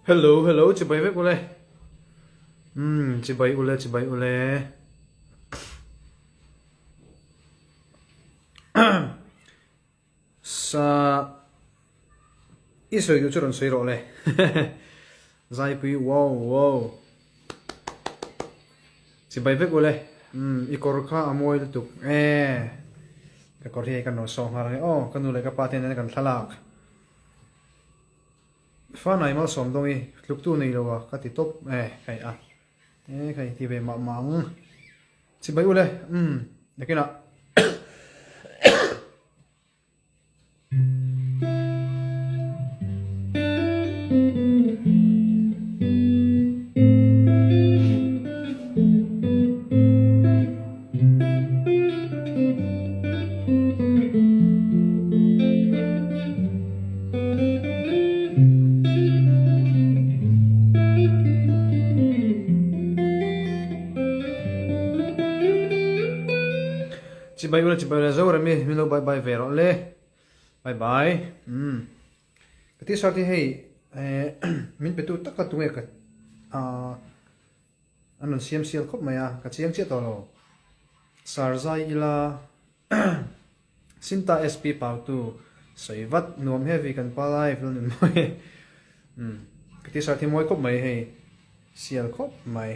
Hello hello chibai vek ule umm chibai ule chibai ule sa i sawi duh chu rawn sawi rawh le zaipui wow wow chibai vek ule umm i kawr kha a mawi lutuk e ka kawr hi hei ka nawh sawh nghal ang e aw ka nu leh ka pa te nen kan thlalak. Fanai malsawm dawng i tluktu nei lo a ka ti tawp e khai a e khai ti ve mah mah ang chibai ule umm nakinah. Chibai ula chibai ula Zorami min lo bye bye ve rawh le bye bye umm ka t-shirt hi hei eh min pe tu tak a tunge ka ah An rawn siam sial khawp mai a, ka chiang chiah tawh lo. Sarzai ila Sinta SP Pautu sawi vat nuam heavy kan pa live la nun mawi. Umm ka t-shirt hi mawi khawp mai hei sial khawp mai.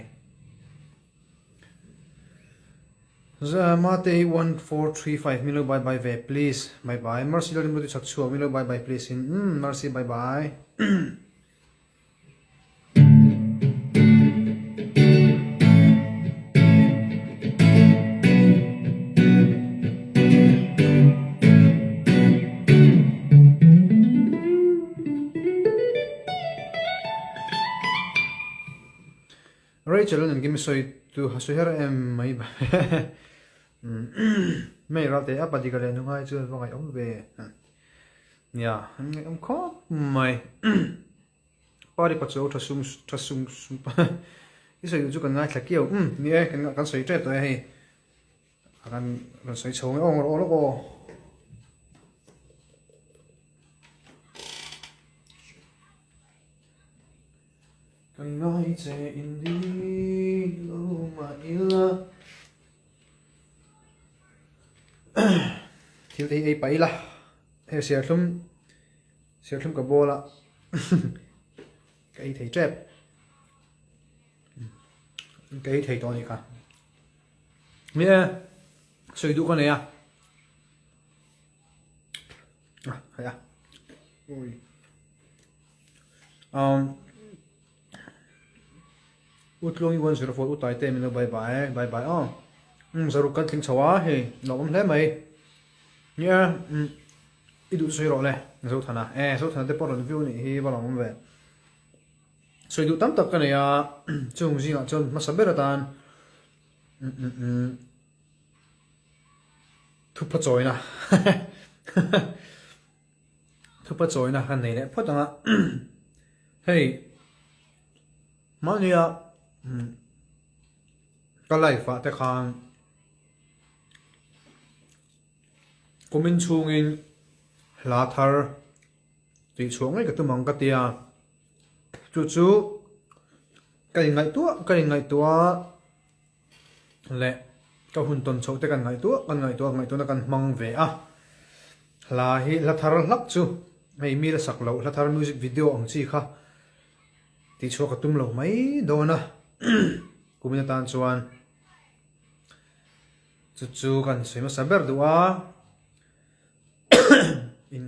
Mate 1435 milo bye bye ve please bye bye Mercy Lalrimruti chhakchhuak milo bye bye please in umm Mercy bye bye. Rachel an engkim sawi tu ha sawi her em mai mai ral te a padika leh nungai chuan va ngaih awm ve nia an ngaih awm khawp mai. Party pa chu tha sung tha sung sung pa i sawi duh chu kan ngaithla kiau umm ni e kan kan sawi tep tawh e hei a kan rawn sawi chho nge aw rawh lawk aw. Kan ngai che in di lo mah ila thil te hi ei pah ila hei serthlum Serthlum ka bawl a ka ei thei tep ka ei thei tawh a nih kha ni e sawi duh ka nei a ah hei a ui um Utluangi 104 utai te min lo bye bye bye bye aw um zaruk kan tling chho a hei lo awm hle mai ni e um I duh sawi rawh le, Zothana. E, Zothana te pawh rawn view nih hi va lo awm ve. Sawi duh tam tak ka nei a, chung zingah chuan hmasa ber atan thupha chawina thupha chawina kan nei leh phawt ang a. Hei, mahnia ka life ah te khan Kumin chhungin hla thar tih chhuah ngei ka tum ang ka ti a, chu chu ka inngaihtuah ka inngaihtuah leh ka hun tawn chhoh te kan ngaihtuah kan ngaihtuah ngaihtuahna kan hmang ve a, hla hi hla thar hlak chu hei mi la sak loh hla thar music video ang chi kha tih chhuah ka tum lo mai dawn a kumin atan chuan. Chu chu kan sawi hmasa ber duh a, in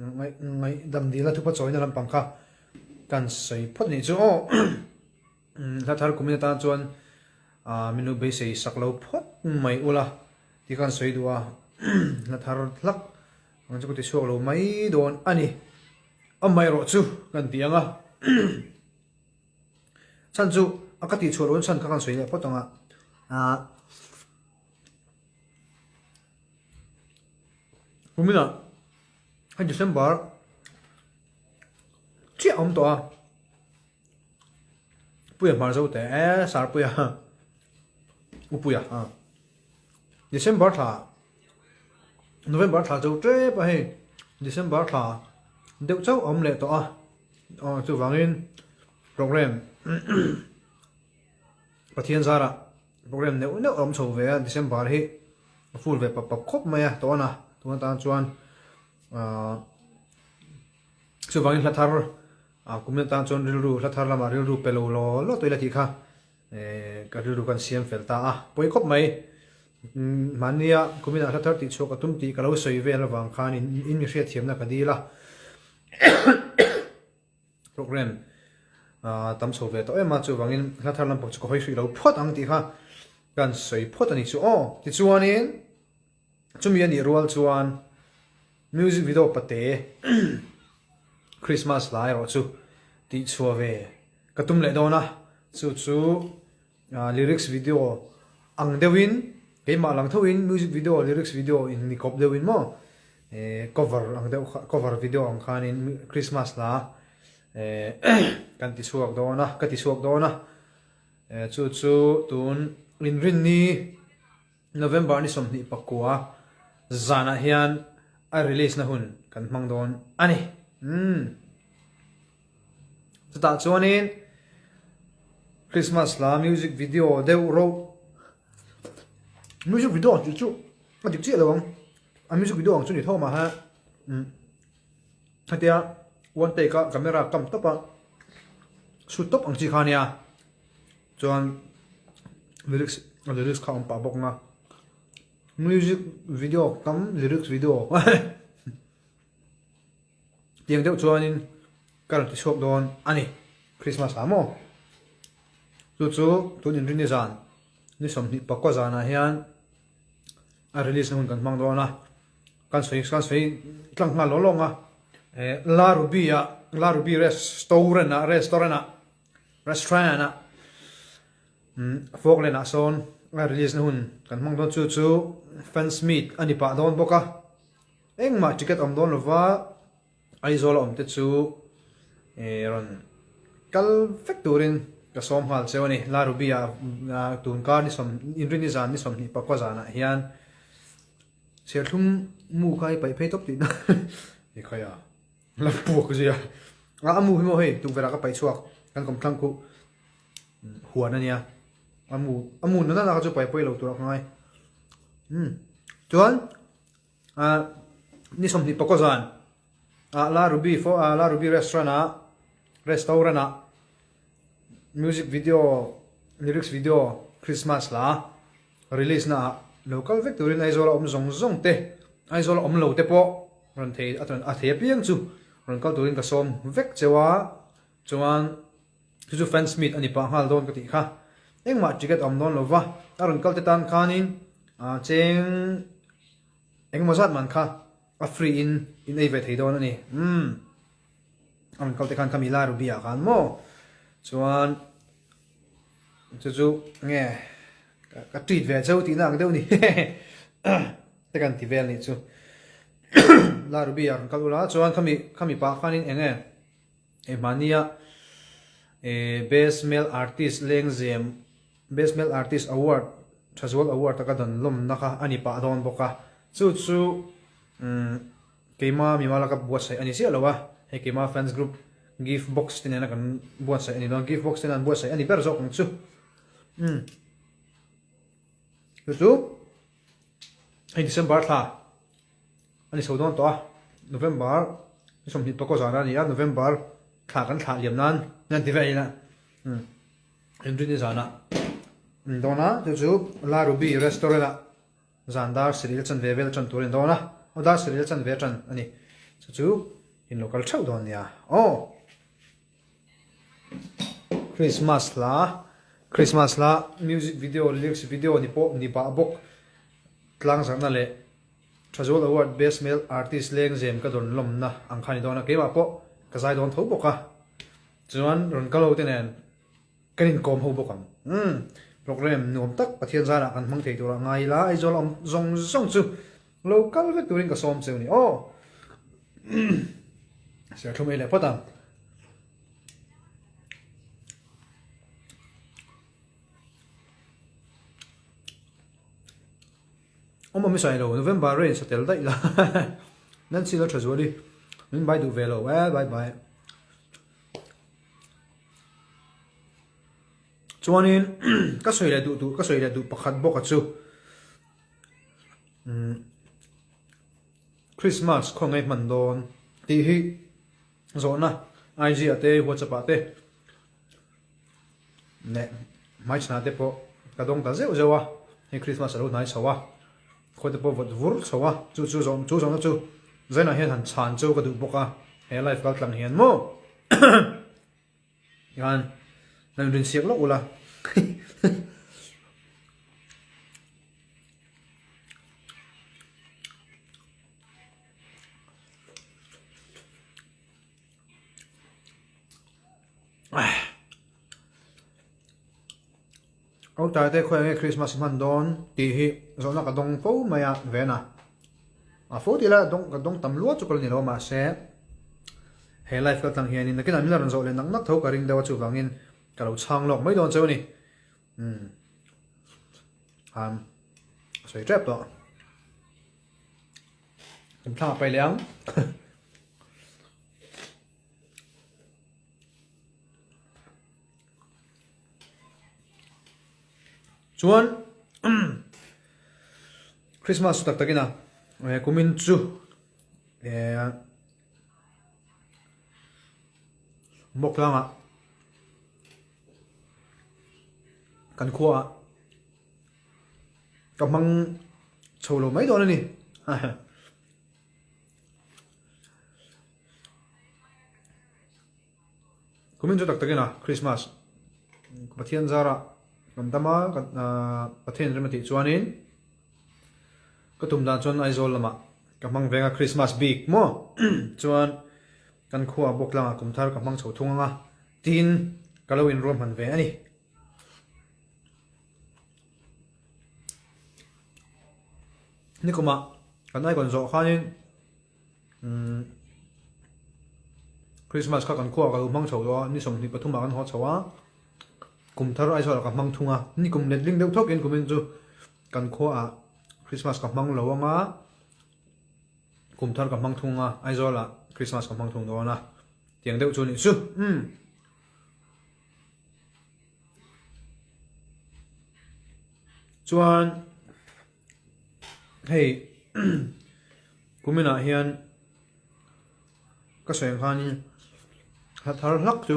ngaihdam dil a thupa chawina lampang kha kan sawi phawt anih chu aw. Hla thar kumin atan chuan minu beisei sak lo phawt mai ula tih kha kan sawi duh a, hla thar hlak ang chu ka ti chhuak lo mai dawn a ni. Amaherawh chu kan ti ang a. Chhan chu a ka tih chhuah loh chhan kha kan sawi leh phawt ang a. Ahh Kuminah hei December chiah a awm tawh a, Puia hmar zo teh e Sarpuia Upuia ah December thla November thla zo tep a hei December thla deuh chauh a awm leh tawh a, aw chuvangin. Program Pathian zarah program neuh neuh a awm chho ve a, December hi a full ve pap pap khawp mai a tawn a, tun atan chuan ahh chuvangin hla thar ah kum atan chuan rilru hla thar lamah rilru pe lo law law tawh ila tih kha eh ka rilru kan siam fel ta a, pawi khawp mai. Mahnia kuminah hla thar tih chhuak a tum tih ka lo sawi vel avang khan in mi hriatthiamna ka dil a. Program tam chho ve tawh em a, chuvangin hla thar lampang chu ka hawi hrih lo phawt ang tih kha kan sawi phawt a ni chu aw. Tichuanin chumi a nih rual chuan music video pate Christmas lai erawh chu tih chhuah ve ka tum leh dawn a, chu chu lyrics video ang deuhin keimah lang thoin music video lyrics video in ni kawp deuhin maw cover ang deuh kha cover video ang khanin Christmas hla kan ti chhuak dawn a ka ti chhuak dawn a chu chu tun inrinni November ni 29 zanah hian a release na hun kan hmang dawn a ni umm chutah chuanin Christmas hla music video deuh reuh music video ang tih chu a dik chiah lo ang a music video ang chu ni tho mah ha umm hetia one take a camera kam tawp a shoot tawp ang chi kha ania chuan lyrics lyrics kha a awm pah bawk ang a music video tam lyrics video tiang deuh chuanin ka rawn ti chhuak dawn a ni Christmas ah maw chu chu tun inrinni zan ni 24 zanah hian a release na hun kan hmang dawn a kan sawi kan sawi tlang nghal lawng lawng a eh La Ruby ah La Ruby restaurant ah restaurant ah restaurant ah umm Falkland ah sawn a release na hun kan hmang dawn chu chu fans meet a ni pah dawn bawk a engmah ticket awm dawn lova Aizawl a awm te chu eh rawn kal vek turin ka sawm nghal cheu a ni. La Ruby ah tun kar ni sawm inrinni zan ni 24 zanah hian Serthlum mu kha i paih phei tawp tihna i khai a la puak zui a. A mu hi maw hei tukverh ah ka paih chhuak kan kawmthlang khuh huan a nia a mu a mu nana kha chu paih pawi lo tur a ka ngai. Umm chuan. Ni 24 zan ah La Ruby La Ruby restaurant ah restaurant ah music video lyrics video Christmas hla release na ah lo kal vek turin Aizawl a awm zawng zawng te Aizawl a awm lo te pawh rawn thei a thei apiang chu rawn kal turin ka sawm vek cheu a chuan chu chu fans meet a ni pah nghal dawn ka tih kha engmah ticket a awm dawn lo va a rawn kal te tan khanin cheng Engemaw zat man kha a free in in ei ve thei dawn a ni. Umm. A rawn kal te khan khami lai Ruby ah khan maw. Chuan chu chu nge ka treat ve cheu tihna ang deuh ni. Te kan ti vel nih chu. La Ruby ah rawn kal ula chuan khami khami pah khanin eng nge eh hmahnia eh best male artist lengzem Best Male Artist Award, Thazual Award a ka dawn lawmna kha a ni pah dawn bawk a, chu chu keima mimala ka buatsaih a ni chiah lo a, hei keima fans group gift box te nena kan buatsaih a ni dawn, gift box te nena an buatsaih a ni ber zawk ang chu. Umm chu chu hei December thla a ni chho dawn tawh a, November ni 24 zan a ni a, November thla kan thlah liam nan nan ti vel ila umm. Inrinni zanah an dawn a, chu chu La Ruby restaurant ah zan dar sarih la chanve vel tan tur a ni dawn a, aw dar sarih la chanve tan a ni, chu chu in lo kal theuh dawn nia aw. Christmas hla Christmas hla music video lyrics video ni pawh ni pah bawk tlang zarhna leh Thazual Award Best Male Artist lengzem ka dawn lawmna ang kha a ni dawn a, keimah pawh ka zai dawn tho bawk a, chuan rawn kal ho te nen kan inkawm ho bawk ang. Umm, program nuam tak Pathian zanah kan hmang thei turah ngai ila, Aizawl awm zawng zawng chu lo kal vek turin ka sawm cheu ni aw. Serthlum ei leh phawt ang. Awm awm i sawi lo, November rain sa tel daih la. Nancy lo tha zual i, min bai duh ve lo e, bye bye. Chuanin ka sawi leh duh duh ka sawi leh duh pakhat bawk a chu umm Christmas khawngaih hman dawn tih hi zawhna IG ah te WhatsApp ah te leh hmaichhanah te pawh ka dawng ta zeuh zeuh a, hei Christmas a lo hnai chho a, khawi te pawh vawt vur chho a, chu chu zawh chu zawhna chu Zainah hian han chhan chu ka duh bawk a, he live kal tlang hian maw hian nan rin siak lawk ula. Autai te khawi nge Christmas hman dawn tih hi zawhna ka dawng fo mai a ven a. A fo tih la dawng ka dawng tam luat chu ka la ni lo mahse he live kal tlang hianin nakinah min la rawn zawh leh nak nak tho ka ring deuh a chuvangin ka lo chhang lawk mai dawn cheu a ni. Umm han sawi tep tawh. Kan thlang a pai leh ang. Chuan Christmas chu tak takin a kumin chu eh bawk tlangah kan khuaah ka hmang chho lo mai dawn a ni. Kumin chu tak takin a Christmas Pathian zara kan dam a Pathian rem a tih chuanin ka tum dan chuan Aizawl lamah ka hmang veng a Christmas bik maw chuan kan khua bawk tlangah kum thar ka hmang chho thung ang a tiin ka lo inruahman ve a ni. Nikumah kan icon zawh khanin umm Christmas kha kan khuaah ka lo hmang chho tawh a, ni 23 ah kan haw chho a, kum thar Aizawl ah ka hmang thung a, ni kum letling deuh thawkin kumin chu kan khuaah Christmas ka hmang lo ang a, kum thar ka hmang thung a, Aizawl ah Christmas ka hmang thung dawn a, tiang deuh chu a nih chu umm. Chuan hei kuminah hian ka sawi ang khanin hla thar hlak chu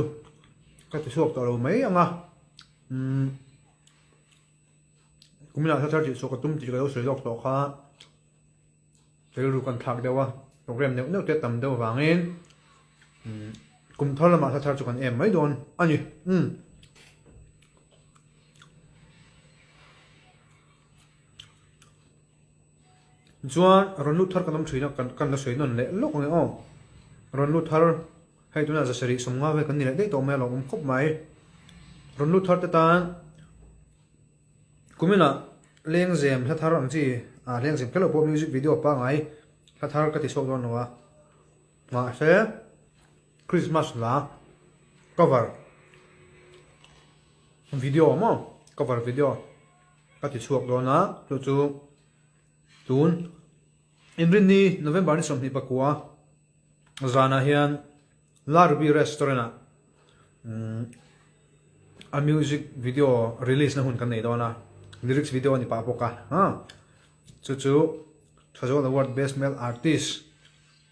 ka ti chhuak tawh lo mai ang a umm kuminah hla thar tih chhuak ka tum tih ka lo sawi lawk tawh kha rilru kan thlak deuh a program neuh neuh te tam deuh vangin umm kum thar lamah hla thar chu kan em mai dawn a ni umm. Chuan rawn lut thar kan awm thin a kan kan la sawi nawn leh lawk ang e aw rawn lut thar hei tunah zasarih sawmnga vel kan ni leh daih tawh mai a lo awm khawp mai rawn lut thar te tan Kuminah lengzem hla thar ang chi ah lengzem kher lo pawh music video pangngai hla thar ka ti chhuak dawn lo a mahse Christmas hla cover video maw cover video ka ti chhuak dawn a chu chu tun Inrinni November ni 29 zanah hian Larbi restaurant ah a music video release na hun kan nei dawn a lyrics video a ni pah bawk a ha chu chu Thazawl award best male artist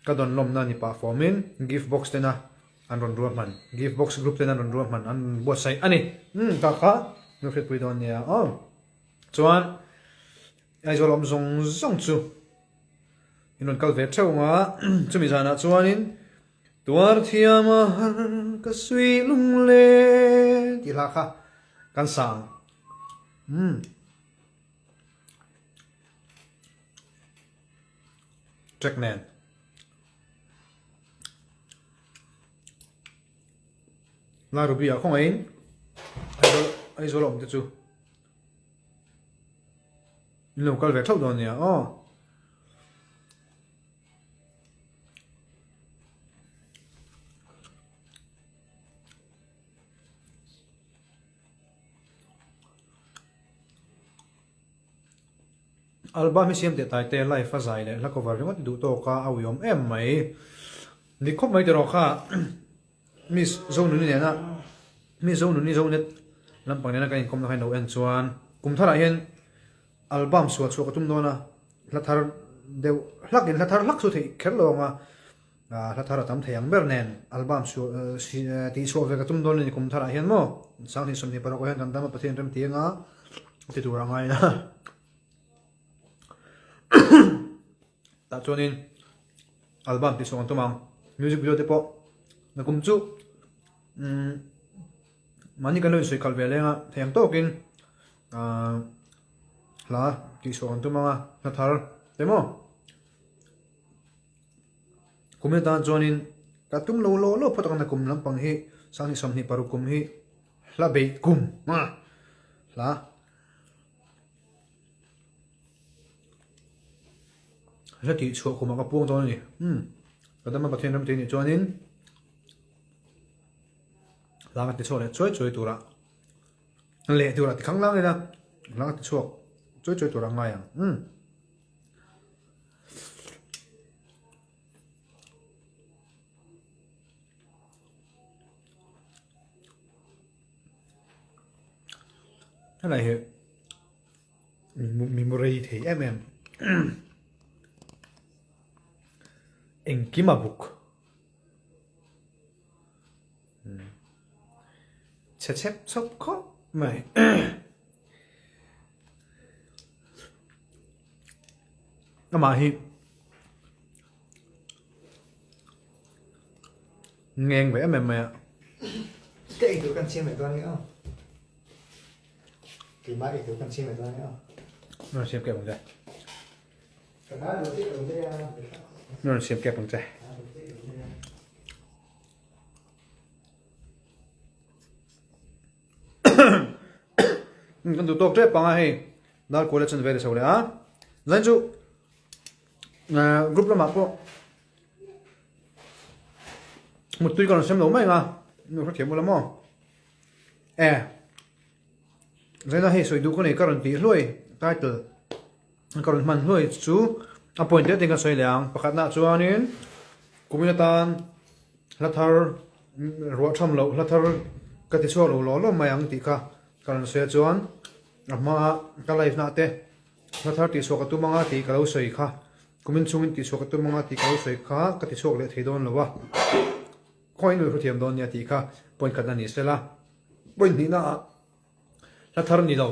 ka dawn lawmna ni pah fawmin gift box tena an rawn ruah hman gift box group tena an rawn ruah hman an buatsaih a ni umm ta kha min hriatpui dawn nia aw chuan Aizawl awm zawng zawng chu in rawn kal ve theuh ang a chumi zanah chuanin Tuar thiam a har ka suih lung le tih hla kha kan sa ang. Umm. Track nen. La Ruby ah khawngaihin Aizawl Aizawl a awm te chu in lo kal ve theuh dawn nia aw. Album hi siam teh tai te live a zai leh hla cover ringawt i duh tawk a a uiawm em mai. Dik khawp mai tiraw kha Miss Zonuni nena Miss Zonuni Zonet. Lampang nena kan inkawmna kha in lo en chuan kum tharah hian album sual chhuah ka tum dawn a, hla thar deuh hlak in hla thar hlak chu theih kher lo ang a, hla thar a tam thei ang ber nen album sual tih chhuah ve ka tum dawn a ni kum tharah hian maw 20 26 ah hian kan dam a Pathian rem ti anga ti tur a ngai a. Tah chuanin album tih chhuah kan tum ang music video te pawh nakum chu umm mahni kan lo insawi khalh ve leng a thei ang tawkin ahh hla tih chhuah kan tum ang a hla thar te maw kum atan chuanin ka tum lo law law phawt ang a kum lampang hi 20 26 kum hi hla beih kum hla. Hla tih chhuah kumah ka puang dawn a ni. Umm ka dama Pathian ram tih a nih chuanin hla ka ti chhuak leh chuai chuai turah leh turah ti khang lang ila hla ka ti chhuak chuai chuai turah a ngai ang. Umm. Helai hi mi mu rei thei em em engkim a buk chhe chhep chhawp khawp mai amah hi Ngeng ve em em mai a. Ka eitur kan siam leh dawn nge aw. Keimah eitur kan siam leh dawn nge aw. Rawn siam kep ang che. Ka hna lo tih lo che a. Rawn siam kep ang che. Kan duh tawk tep ang a hei. Dar kual a chan ve ta chho leh a. Zain chu group lamah pawh Muttui ka rawn sem lo mai ang a, nu hrethiam ula maw? E, Zaina hei sawi duh ka nei ka rawn tih hluai title ka rawn hman hluai chu a point te te ka sawi leh ang. Pakhatnaah chuanin kumin atan hla thar ruah tham loh hla thar ka ti chhuak lo law law mai ang tih kha ka rawn sawi a chuan a hmaa ka live na te Hla thar tihchhuah ka tum anga tih ka lo sawi kha, kumin chungin tihchhuah ka tum anga tih ka lo sawi kha ka tichhuak leh thei dawn lo a, khawiin nuih hrethiam dawn nia tih kha point khatna ni sela. Point hnihna ah hla thar ni lo,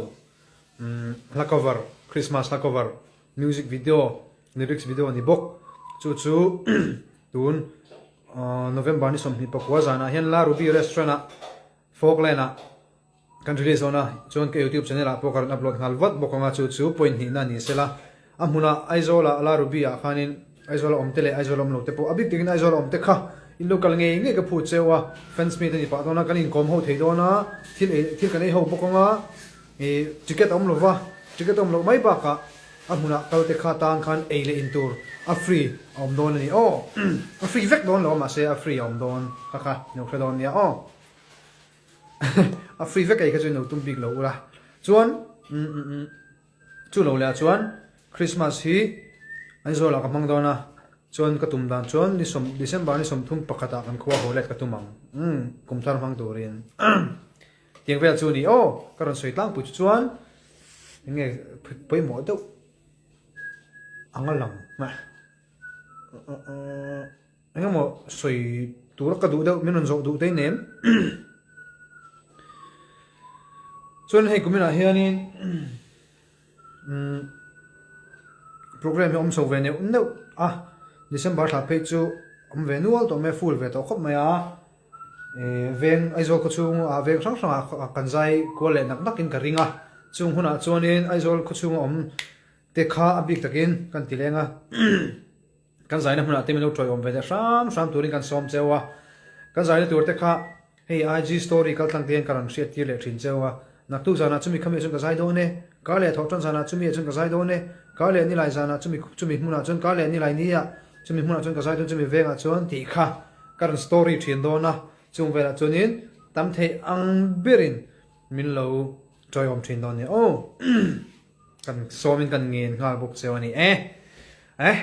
hla cover, Christmas hla cover, music video, lyrics video a ni bawk. Chu chu tun November ni 24 zanah hian La Ruby Restaurant ah Falkland ah Kan release dawn a, chuan ka youtube channel ah pawh ka rawn upload nghal vat bawk ang a, chu chu point hnihna ni sela. A hmunah Aizawl ah La Ruby ah khanin Aizawl a awm te leh Aizawl a awm lo te pawh a bik takin Aizawl a awm te kha in lo kal ngei ngei ka phut cheu a, fans meet a ni pah dawn a, kan inkawm ho thei dawn a, thil ei thil kan ei ho bawk ang a, ih ticket a awm lo va, ticket a awm loh mai bakah a hmunah kal te kha tan khan ei leh in tur a free a awm dawn a ni aw, a free vek dawn lo a mahse a free a awm dawn kha kha i lo hre dawn nia aw. A free vek ei kha chu in lo tum bik lo ula. Chuan chu lo leh ah chuan Christmas hi Aizawl ah ka hmang dawn a, chuan ka tum dan chuan ni sawm December ni 31 ah kan khua haw let ka tum ang kum thar hmang turin. Tiang vel chu ni aw ka rawn sawi tlangpui chu chuan eng nge pawimawh deuh ang a lang. Eng emaw sawi tur ka duh deuh min rawn zawh duh te nem. Chuan hei kuminah hianin umm program hi awm chho ve neuh neuh a, December thla phei chu awm ve nual tawh mai a, full ve tawh khawp mai a. Ih veng Aizawl khawchhung ah veng hrang hrang ah kan zai kual leh nak nak in ka ring a, chung hunah chuanin Aizawl khawchhung a awm te kha a bik takin kan ti leng a. Kan zaina hmunah te min lo tawiawm ve leh hram hram turin kan sawm cheu a, kan zaina tur te kha hei IG story kal tlang te hian ka rawn hriat tir leh thin cheu a, naktuk zanah chumi khami ah chuan ka zai dawn e, kar leh thawh tan zanah chumi ah chuan ka zai dawn e, kar leh nilai zanah chumi chumi hmunah chuan kar leh nilai ni ah chumi hmunah chuan ka zai dawn chumi vengah chuan tih kha ka rawn story thin dawn a, chung velah chuanin tam theih ang berin min lo tawiawm thin dawn nia aw. Kan sawmin kan ngen nghal bawk cheu a ni e. Eh,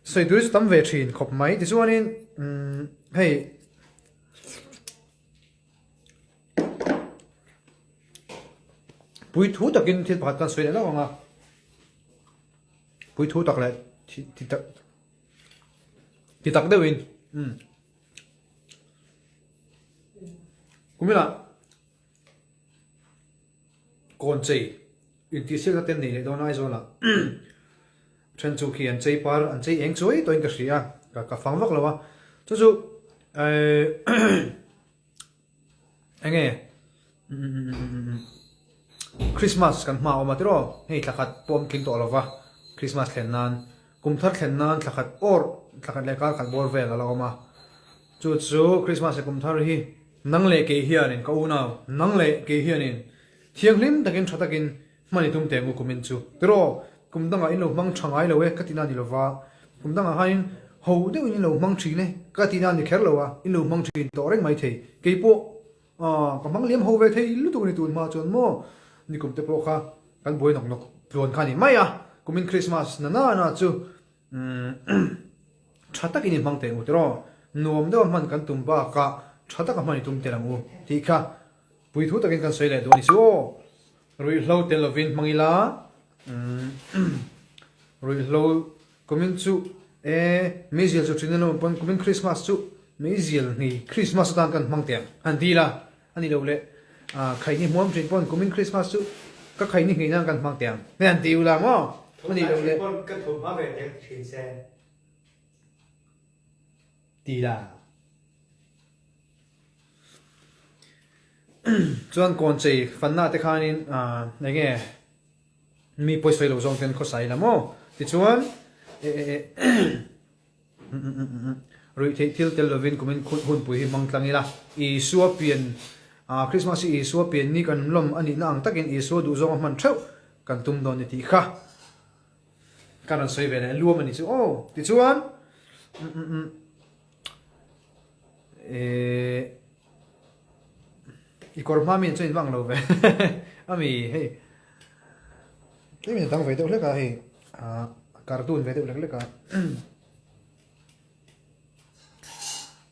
sawi tur hi chu tam ve thin khawp mai. Tichuanin, umm, hei. Puithu takin thil pakhat kan sawi leh hlauh ang a, puithu tak leh ti tak ti tak deuhin umm kuminah kawn chei intihsiakna te an nei leh dawn a Aizawlah then chu khi an chei par an chei eng chuai tawhin ka hria a ka fang vak lo a chu chu ehh Enge Christmas kan hma awm a tiraw hei thla khat pawm tling tawh lova Christmas thlen nan kum thar thlen nan thla khat awr thla khat leh kar khat bawr vel a la awm a chu chu Christmas leh kum thar hi nang leh kei hianin ka unau nang leh kei hianin thianghlim takin tha takin Hman i tum teh ngu kumin chu. Tiraw, kum dangah in lo hmang tha ngai lo e ka tihna a ni lova, kum dangah khanin ho deuhin in lo hmang thin e ka tihna a ni kher lo a, in lo hmang thin tawh reng mai thei. Kei pawh ka hmang liam ho ve thei lutuk a ni tun hma chuan maw nikum te pawh kha kan buai nawk nawk tluan kha a ni mai a, kumin Christmas na na na chu tha takin in hmang teh ngu tiraw, nuam deuha hman kan tum bakah tha taka hman i tum tel ang u tih kha puithu takin kan sawi leh duh a ni chu aw. Ruihhlo tel lovin hmang ila ruihhlo kumin chu e meizial chu thin alo pawn kumin Christmas chu meizial hni Christmas atan kan hmang teh ang han ti ila a ni lo le khaini hmuam thin pawn kumin Christmas chu ka khaini hngei nan kan hmang teh ang hei han ti ula maw a ni lo le. Ka thawmhma ve teh thin se. Ti la. Chuan kawn chei fanna te khanin eng nge mi pawisawi lo zawng ten khawsa ila maw? Tichuan ruih theih thil tel lovin kumin hunpui hi hmang tlang ila Isua pian Christmas hi Isua pian ni kan lawm a nihna ang takin Isua duhzawng a hman theuh kan tum dawn ni tih kha ka rawn sawi ve leh luam a ni chu aw. Tichuan Eee i kawr hma mi an chuan in vang lo ve ami hei tlem in a dang ve deuh hlek a hei ah cartoon ve deuh hlek hlek a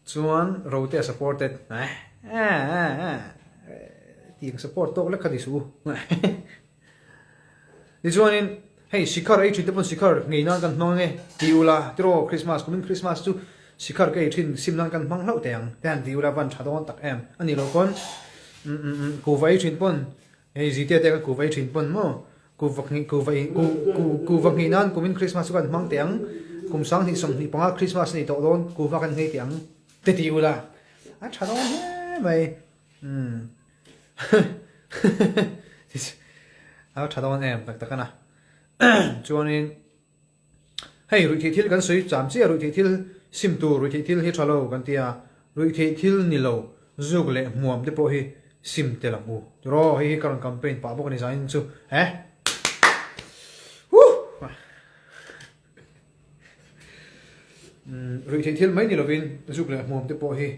chuan rote a supported eh eh tiang support tawk lek kha ti suh u. Tichuanin, hei sikhar ei thin te pawn sikhar ngei nan kan hmang ange ti ula, tiraw Christmas kumin Christmas chu sikhar ka ei thin sim nan kan hmang hlauh teh ang te han ti ula van tha dawn tak em a nih loh pawn kuhva ei thin pawn hei zite te kan kuhva ei thin pawn maw kuhva kuhva kuhva nghih nan kumin Christmas chu kan hmang teh ang kum 20 25 Christmas a ni tawh dawn kuhva kan nghei teh ang te ti ula a tha dawn hle mai. Umm a tha dawn em tak tak a na chuanin hei ruihtheih thil kan sawi cham chiah ruihtheih thil sim tur ruihtheih thil hi tha lo kan ti a ruihtheih thil ni lo zuk leh hmuam te pawh hi sim tel ang u tiraw hei hi ka rawn campaign pah bawk a ni zanin chu eh huh Ruihtheih thil mai ni lovin zuk leh hmuam te pawh hi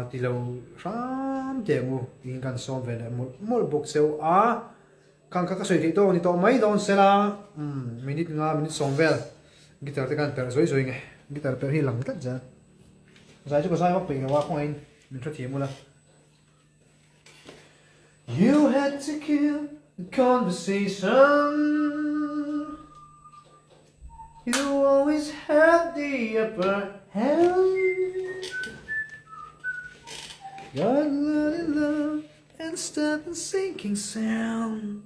ti lo hram teh ang u tiin kan sawm ve leh mawlh mawlh bawk cheu a. Khang kha ka sawi theih tawk ni tawh mai dawn sela minute nga minute sawm vel guitar te khan perh zawi zawi nge guitar perh hi lang tlat zel. Zai chu ka zai vak peih lo a kawngaihin min hrethiam ula. You had to kill the conversation You always had the upper hand Got blood in love and step in sinking sand